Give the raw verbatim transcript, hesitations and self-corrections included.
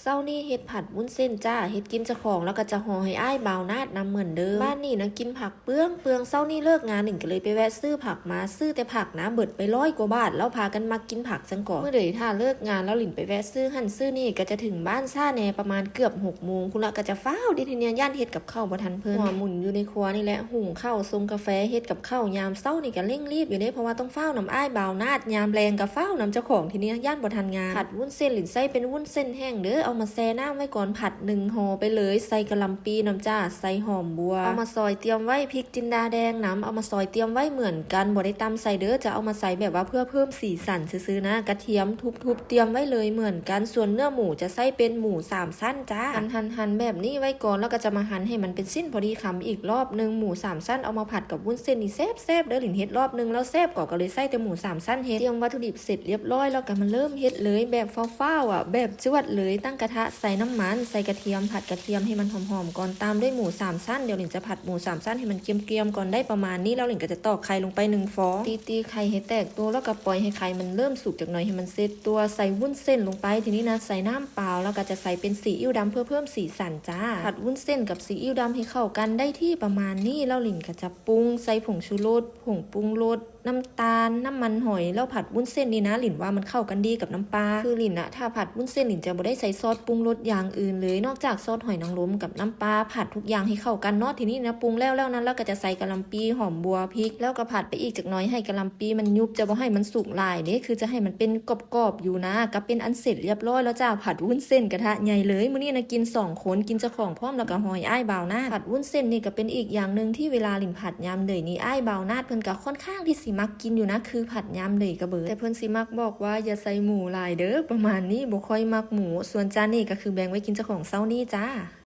เช้านี้เฮ็ดผัดวุ้นเส้นจ้า เฮ็ดกินเจ้าของ แล้วก็จะห่อให้อ้ายบ่าวนาดนำเหมือนเดิม บ้านนี้นะกินผักเปลืองเปลือง เช้านี้เลิกงานหลินก็เลยไปแวะซื้อผักมา ซื้อแต่ผักนะ เบิดไปร้อยกว่าบาท แล้วพากันมากินผักจังก่อน เมื่อใดถ้าเลิกงานแล้วหลินไปแวะซื้อหั่นซื้อนี่ก็จะถึงบ้านช้าแน่ ประมาณเกือบหกโมงพุ้นละ ก็จะฟ้าวเด้ทีเนี้ย ย่านเฮ็ดกับข้าวบ่ทันเพิ่น หัวหมุนอยู่ในครัวนี่แหละ หุงข้าว ชงกาแฟ เฮ็ดกับข้าวยามเช้านี่ก็เร่งรีบอยู่เด้ เพราะว่าต้องฟ้าวนำอ้ายบ่าวนาด ยามแลงก็ฟ้าวนำเจ้าของทีเนี้ย ย่านบ่ทันงาน ผัดวุ้นเส้นหลินใส่เป็นวุ้นเส้นแห้งเด้อ เอามาแช่น้ำไว้ก่อน ผัดหนึ่งห่อไปเลย ใส่กะหล่ำปีนำจ้า ใส่หอมบัว เอามาซอยเตรียมไว้ พริกจินดาแดงนำ เอามาซอยเตรียมไว้เหมือนกัน บ่ได้ตำใส่เด้อ จะเอามาใส่แบบว่าเพื่อเพิ่มสีสันซื่อๆนะ กระเทียมทุบๆเตรียมไว้เลยเหมือนกัน ส่วนเนื้อหมูจะใส่เป็นหมูสามชั้นจ้า หั่นหั่นหั่นแบบนี้ไว้ก่อน แล้วก็จะมาหั่นให้มันเป็นชิ้นพอดีคำอีกรอบหนึ่ง หมูสามชั้นเอามาผัดกับวุ้นเส้นนี่แซ่บๆเด้อ หลินเฮ็ดรอบหนึ่งแล้วแซ่บกว่า ก็เลยใส่แต่หมูสามชั้นเฮ็ด เตรียมวัตถุดิบเสร็จเรียบร้อย แล้วก็มาเริ่มเฮ็ดเลย แบบฟ้าวๆอ่ะ แบบจวดเลย ตั้งกระทะ ใส่น้ำมัน ใส่กระเทียม ผัดกระเทียมให้มันหอมๆก่อน ตามด้วยหมูสามชั้น เดี๋ยวหลินจะผัดหมูสามชั้นให้มันเกรียมๆก่อน ได้ประมาณนี้แล้วหลินก็จะตอกไข่ลงไปหนึ่งฟอง ตีตีไข่ให้แตกตัว แล้วก็ปล่อยให้ไข่มันเริ่มสุกจักหน่อย ให้มันเซ็ตตัว ใส่วุ้นเส้นลงไป ทีนี้นะ ใส่น้ำเปล่า แล้วก็จะใส่เป็นซีอิ๊วดำเพื่อเพิ่มสีสันจ้า ผัดวุ้นเส้นกับซีอิ๊วดำให้เข้ากันได้ที่ประมาณนี้ แล้วหลินก็จะปรุง ใส่ผงชูรส ผงปรุงรส น้ำตาล น้ำมันหอย แล้วผัดวุ้นเส้นนี่นะ หลินว่ามันเข้ากันดีกับน้ำปลา คือหลินอะ ถ้าผัดวุ้นเส้นหลินจะบ่ได้ใส่ซอสปรุงรสอย่างอื่นเลย นอกจากซอสหอยนางรมกับน้ำปลา ผัดทุกอย่างให้เข้ากันเนาะ ทีนี้นะ ปรุงแล้วแล้วนั้น แล้วก็จะใส่กะหล่ำปี หอมบัว พริก แล้วก็ผัดไปอีกจักหน่อย ให้กะหล่ำปีมันยุบ จะบ่ให้มันสุกหลายเด้ คือจะให้มันเป็นกรอบๆอยู่นะ ก็เป็นอันเสร็จเรียบร้อยแล้วจ้า ผัดวุ้นเส้นกระทะใหญ่เลย มื้อนี้นะกินสองคน กินเจ้าของพร้อม แล้วก็ห่อให้อ้ายบ่าวนาด ผัดวุ้นเส้นนี่ก็เป็นอีกอย่างหนึ่งที่เวลาหลินผัดยามเดยนี่ อ้ายบ่าวนาดเพิ่นก็ค่อนข้างที่สิมักกินอยู่นะ คือผัดยามเดยกะเบิด แต่เพิ่นสิมักบอกว่าอย่าใส่หมูหลายเด้อ ประมาณนี้ บ่ค่อยมักหมู ส่วนจานนี้ก็คือแบ่งไว้กินเจ้าของเช้านี้จ้า